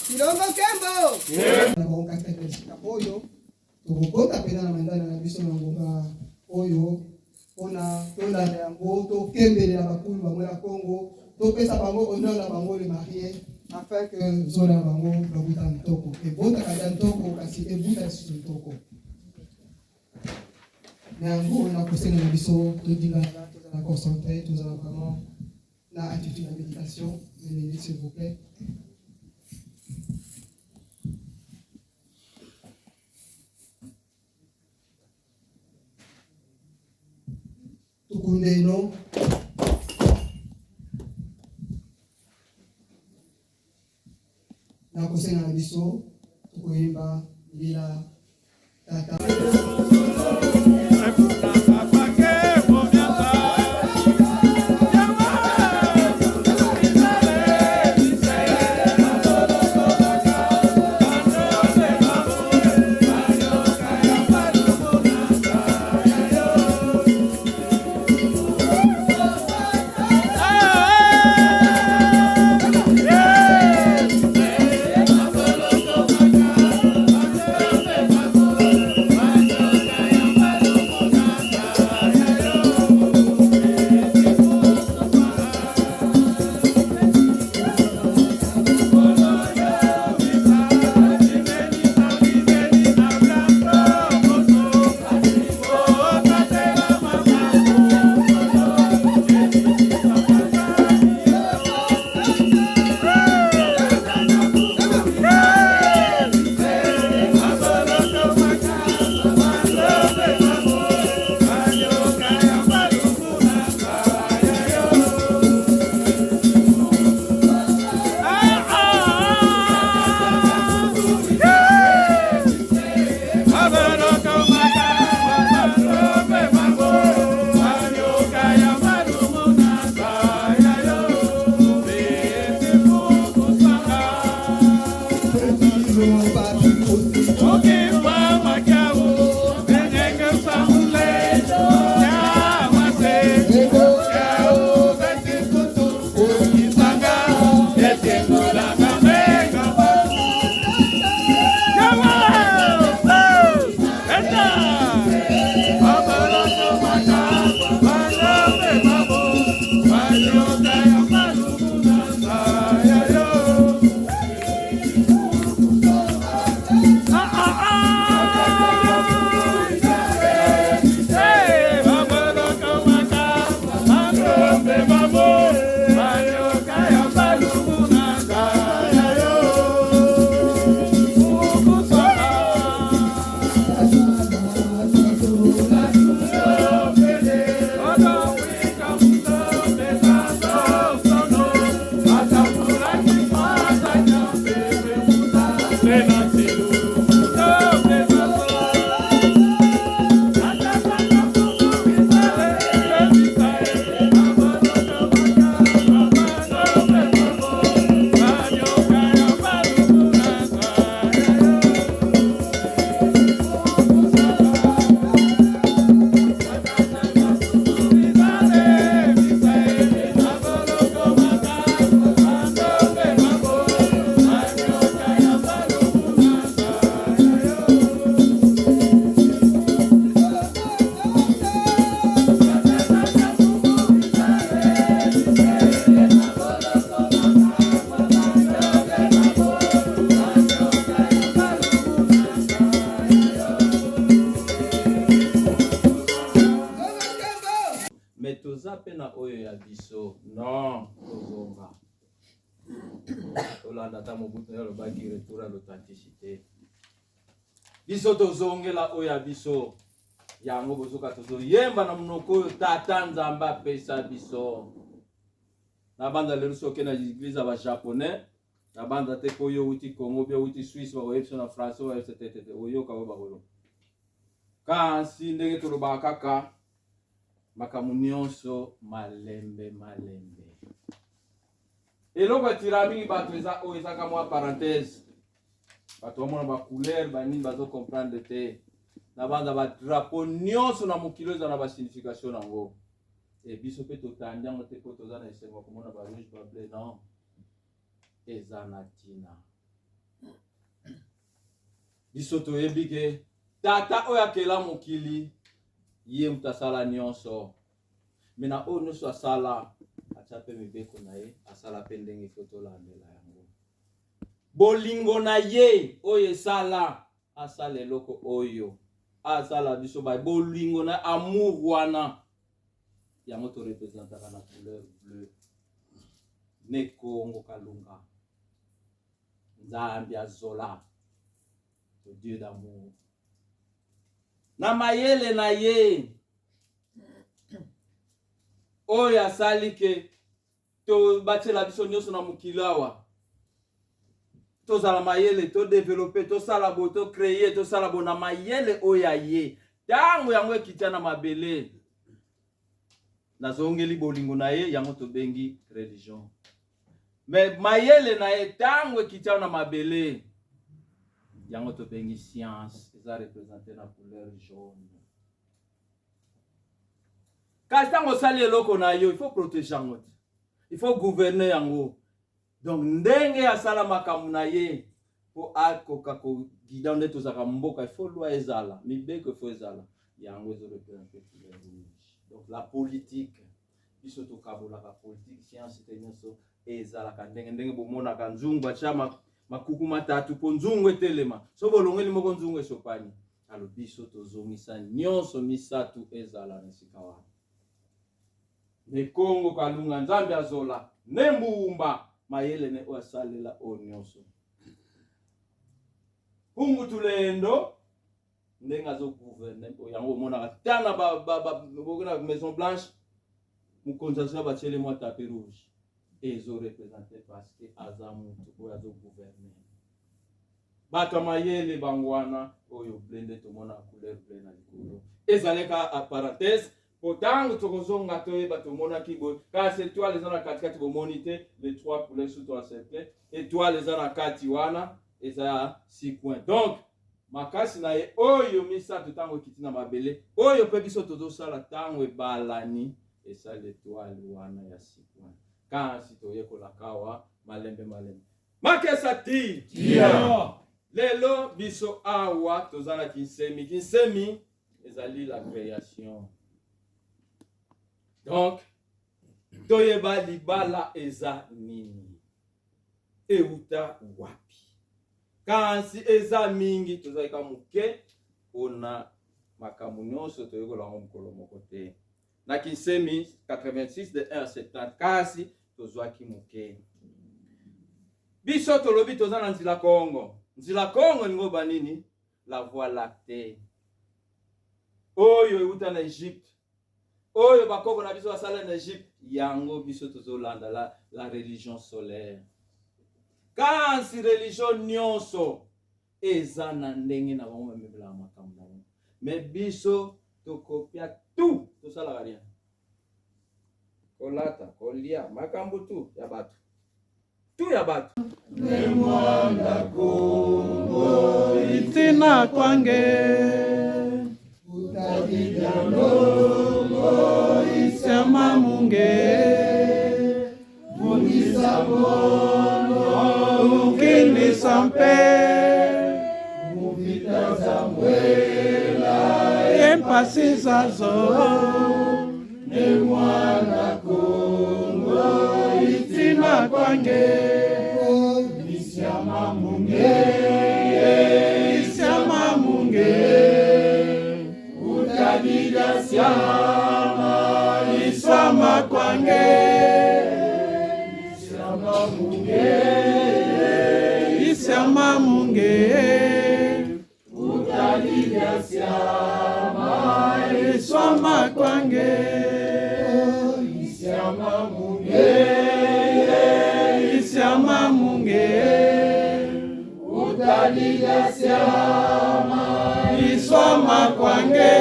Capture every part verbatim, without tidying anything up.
Kilongo nkembo! Na bango kati ya esika oyo, tokokota mpenza na mandala na biso na ngonga oyo, mpo na tolanda yango, tokembelela bakulu bango ya Kongo, topesa bango honneur na bango le marié, afin que zola na bango babuta ntoko. Ebota kaka ntoko, kasi ebuta lisusu ntoko. Na yango, na kosenga na biso, todinga, tozala concentré, tozala vraiment na attitude de méditation, une minute, s'il vous plaît. Tukundeno. Na kosenga na biso, tokoyemba mbila tata. na oyo ya biso. Non, tozonga. Tolanda ata Mobutu na yo alobaki retour à l'authenticité. Biso tozongela oyo ya biso. Yango bozoka tozoyemba na monoko oyo Tata Nzambe apesa biso. Na banza lelo soki na église ya ba japonais, na banza te mpo yo uti Congo, bio uti Suisse, bakoyebisa na français, bakoyebisa te, te, te, oyoka oyo bakoloba. Kasi ndenge tolobaka kaka, makambo nyonso malembe malembe. Eloko etira mingi bato eza oyo, ezaka mwa parenthèse. Bato bamona ba couleur, banini, bazo comprendre te. Na banza ba drapeau nyonso na mokili eza na ba signification na yango. E biso mpe totandi yango te mpo toza na esengo ya komona ba rouge, ba bleu, non. Eza na tina. Biso toyebi ke Tata oyo akela mokili, ye moto asala nyonso. Me na oyo nyonso asala, atia mpe mibeko na ye, asala mpe ndenge ifo tolandela yango. Bolingo na ye oyo esala asala eloko oyo, asala biso ba bolingo na amour wana. Yango to representaka na couleur bleu. Ne Kongo Kalunga. Nzambi ya zola. Le Dieu d'amour. Na mayele na ye oyo asali ke to batiela biso nyonso na mokili awa. Tozala mayele, to développer, tosala bo, to créer, tosala bo na mayele oyo ya ye. Tango yango ekitia na mabele, nazongeli bolingo na ye, yango tobengi religion. Mais mayele na ye, tango ekitia na mabele, yango tobengi science, eza représenter na couleur jaune. Kasi tango osali eloko na yo, il faut protéger yango te. Il faut gouverner yango. Donc, ndenge asala makambo na ye, mpo akoka ko guider nde tozaka mboka, il faut loi ezala, mibeko il faut ezala. Yango ezo représenter couleur rouge. Donc, la politique, biso tokabolaka politique, science te, nyonso ezalaka ndenge, ndenge bomonaka nzungu atia ma-, makuku matatu mpo nzungu etelema. So bolongeli moko, nzungu esopani. Alors, biso tozongisa nyonso misato ezala na esika wana. Ne Kongo Kalunga, Nzambi ya zola, ne Mbumba, mayele ne oyo asalela oyo nyonso. Mpungu Tulendo, ndenge azo gouverner, oyo yango omonaka ata na ba, ba, ba, ba, na Maison Blanche, mokonzi azo ya batiele mwa tapis rouge. Ezo représenter parce que aza mutu oyo azo gouverner. Bato ya mayele bango wana, oyo bleu nde tomona couleur bleu na likolo. Ezaleka a parenthèse, mpo tango tokozonga toyeba tomonaki boye, kasi étoile eza na katikati, bomoni te, les trois couleurs sont encerclées, étoile eza na kati wana, eza six coins. Donc, makasi na ye oyo misato tango ekiti na mabele, oyo mpe biso tozosala tango ebalani, esali étoile wana ya six coins. Kasi toyekolaka awa malembe malembe. Makesa ti! Tia! Lelo biso awa toza na kinsemi. Kinsemi ezali la création. Donc, toyeba libala eza nini? Euta wapi? Kasi eza mingi, tozalika moke mpona makambo nyonso toyekola yango mokolo moko te. Na Kinsemi quatre-vingt-six de un à septante, kasi tozwaki moke. Biso tolobi toza na Nzila Kongo. Nzila Kongo elingi koloba nini? La Voie Lactée. Oyo euta na Egypte. Oyo bakoko na biso basala na Egypte, yango biso tozolanda, la, la religion solaire. Kasi religion nyonso eza na ndenge na bango, bamemela makambo na bango. Mais biso tokopia tout, tosalaka rien. Kolata, kolia, makambo tout ya bato. Tout ya bato. Ne Mwanda Kongo, itina kwange. Utadija longo isiama munge. Mungisa mono, ukinisa mpe. Muvita za mwela, ye mpasi zazo. Ne Mwanda Kongo, itina kwange. Isiama munge, isiama munge. Utadija siama, iswama Mamunge, utadi dia siama, iswa makwange. Isia Mamunge, Isia Mamunge, utadi dia siama, iswa makwange.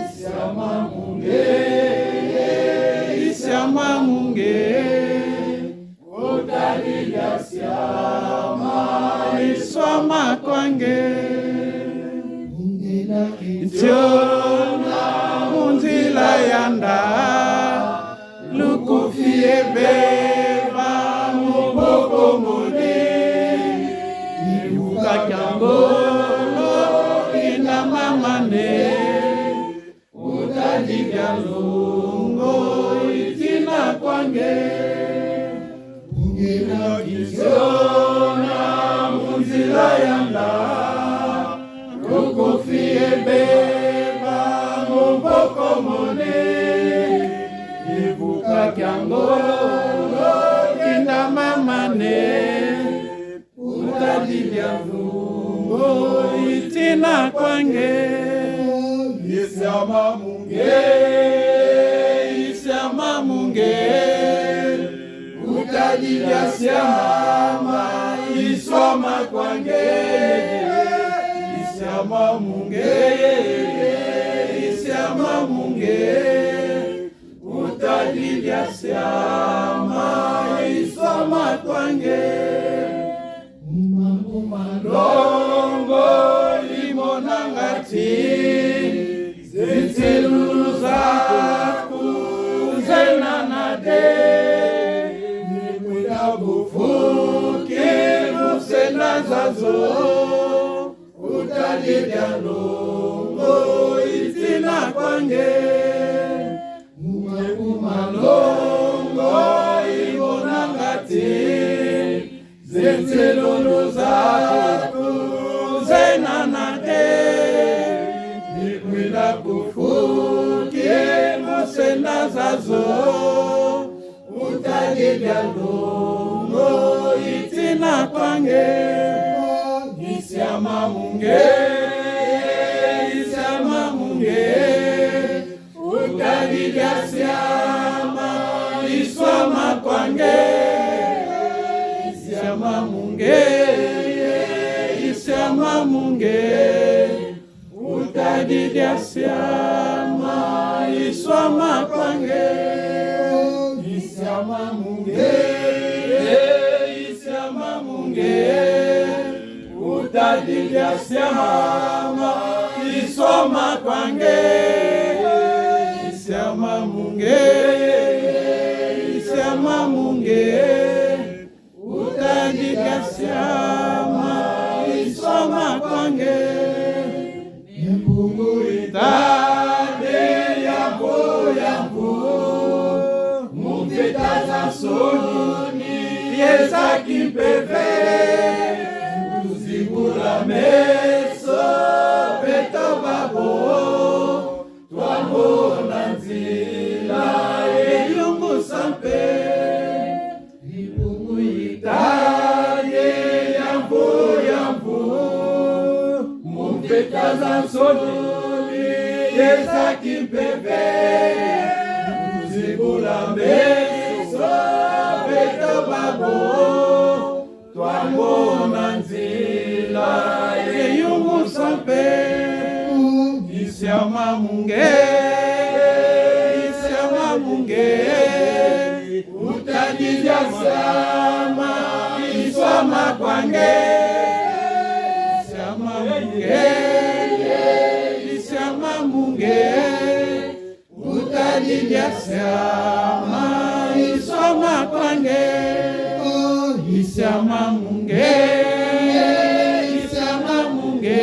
Isia Mamunge, Isia Mamunge, utadi dia siama, iswa makwange. Ntiona mu nzila yanda, lukufi ye beba mu mboko moni. Ivuka kia ngolo ina mamane, utadi dia nlongo itina kwange. Bungila kisiona mu nzila yanda, lukufi ye beba mu mboko moni. Ivuka kia ngolo ina mamane, utadi dia nlongo itina kwange. Isia Mamunge, Isia Mamunge, utadi dia siama, iswa makwange. Isia Mamunge, Isia Mamunge, utadi dia siama, iswa makwange. Uma, uma, nlongo imona ngati, zinsilulu zaku zena nate. Ni kwenda kufuki mu senda zazo, utadi dia nlongo itina kwange. Uma, uma, nlongo imona ngati, zinsilulu zaku zena nate. Ni kwenda kufuki mu senda zazo, utadi dia nlongo itina kwange. Isia Mamunge, Isia Mamunge, utadi dia siama, iswa makwange. Isia Mamunge, Isia Mamunge, utadi dia siama, iswa makwange. Isia Mamunge, Isia Mamunge, utadi dia siama, iswa makwange. Isia Mamunge, Isia Mamunge, utadi dia siama, iswa makwange. Mpungu Itadi, yambu, yambu, mu mvita za nsoni ye za kimpeve, tuzibula meso, beto babo twamona nzila ye yungusa mpe. Mpungu Itadi, yambu, yambu, mu mvita za nsoni ye za kimpeve, tuzibula meso, beto babo twamona nzila ye yungusa mpe. Isia Mamunge, Isia Mamunge, utadi dia siama, iswa makwange. Isia Mamunge, Isia Mamunge, utadi dia siama, iswa makwange. Oh, Isia Mamunge, Isia Mamunge,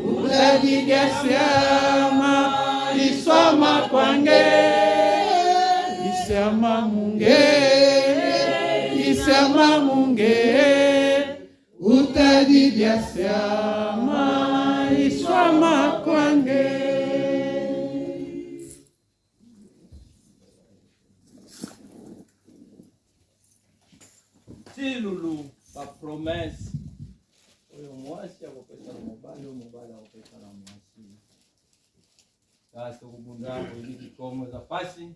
utadi dia siama, iswa makwange. Isia Mamunge, Isia Mamunge, utadi dia siama, iswa makwange. Lulu, ba promesse. Oyo mwasi akopesa na mobali, oyo mobali akopesa na mwasi. Kasi okobunda, oyebi Kikongo eza pasi.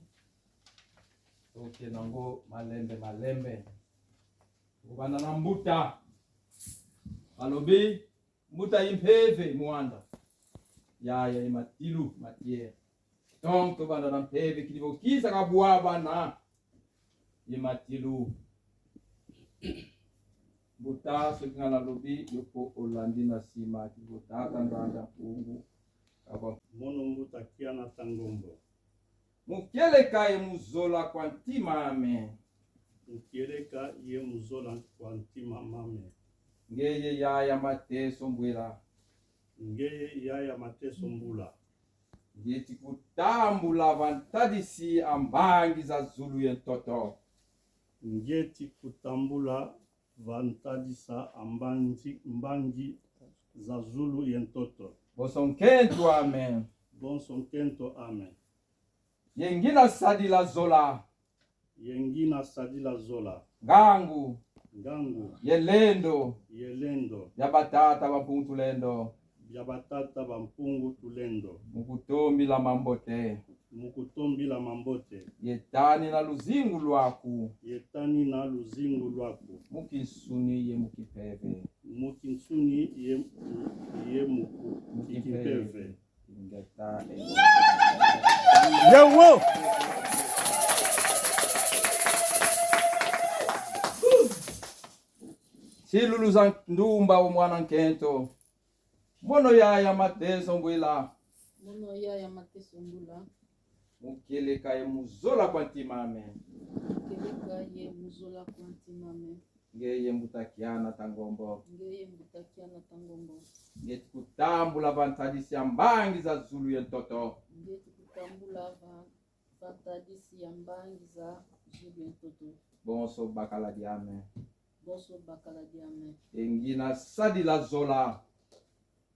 Toke nango malembe malembe. Tokobanda na mbuta. Alobi, mbuta Impeve Mwanda. Yaya ye Matilu, Matière. Donc, tobanda na Mpeve, kidi vo kisa kabwabana ye Matilu. Mbuta, soki nga nalobi, yo mpe olandi na nsima, kidi vo Tata Nzambi ya Mpungu, kaba. Mono mbuta Kiana Tangombo. Mu kieleka ye mu zola kwa ntima ame. Mu kieleka ye mu zola kwa ntima mame. Ngeye yaya Mateso Mbwila. Ngeye yaya Mateso Mbula. Ngieti kutambula va ntadisi a mbangi za zulu ye ntoto. Ngieti kutambula va ntadisi a mbangi, mbangi za zulu ye ntoto. Bonso nkento ame. Bonso nkento ame. Ye ngina sadila zola. Ye ngina sadila zola. Ngangu. Ngangu. Ye lendo. Ye lendo. Bia batata ba Mpungu Tulendo. Bia batata ba Mpungu Tulendo. Mu kutombila mambote. Mu kutombila mambote. Ye tani na luzingu lwaku. Ye tani na luzingu lwaku. Mu kinsuni ye mu kimpeve. Mu kinsuni ye, ye mu ku-, mu kimpeve. Ingeta, ingeta. Yewo! Silulu za ndumba o mwana nkento. Mono yaya Mateso Mbwila. Mono yaya Mateso Mbula. Mu kieleka ye mu zola kwa ntima ame. Mu kieleka ye mu zola kwa ntima ame. Ngeye mbuta Kiana Tangombo. Ngeye mbuta Kiana Tangombo. Ngieti kutambula va ntadisi a mbangi za zulu ye ntoto. Ngieti kutambula va, va ntadisi a mbangi za zulu ye ntoto. Bonso bakala diame. Bonso bakala diame. Ye ngina sadila zola.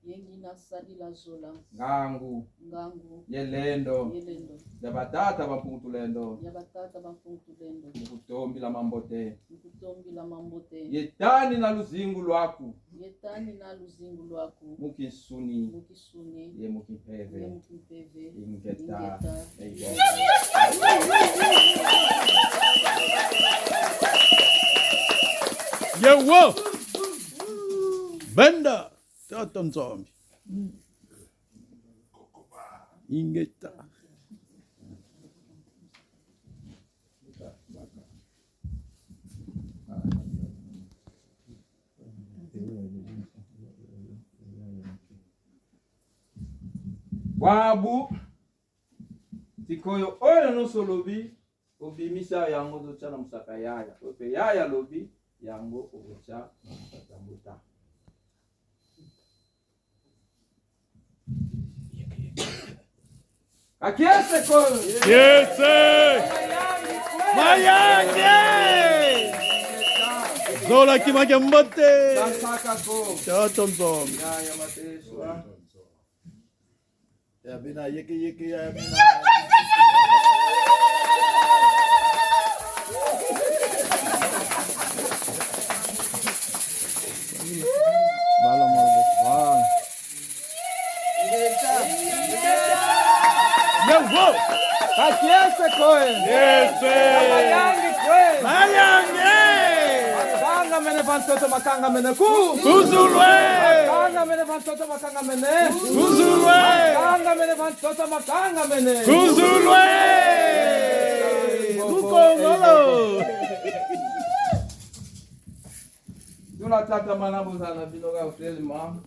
Ye ngina sadila zola. Ngangu. Ngangu. Ye lendo. Ye lendo. Bia batata ba Mpungu Tulendo. Bia batata ba Mpungu Tulendo. Mu kutombila mambote. Mu kutombila mambote. Ye tani na luzingu lwaku. Ye tani na luzingu lwaku. Mu kinsuni. Mu kinsuni. Ye mu kimpeve. Ye mu kimpeve. Ingeta. Ingeta. Yewo! Benda! Tata Nzambi. Ingeta. Bwabu, sikoyo oyo nyonso olobi, obimisa yango, ozotia na mosaka yaya. Oyo mpe yaya alobi, yango okotia na mosaka mbuta. Ka kiese ko. Kiese. Mayange. Zola kima kia mbote. Basaka ko. Tata Nzambi. Yaya Mateso. Ya bena yeke yeke ya bena. Bala mo, bala. Yewo! Ka kiese ko e. Kiese! Mayangi ko e. Mayangi! Makangamene va ntoto, makangamene ku. Ku zulu e. Makangamene va ntoto, makangamene. Ku zulu e. Makangamene va ntoto, makangamene. Ku zulu e. Ku Kongolo. Tuna tatamana bozala na bino kaka telema.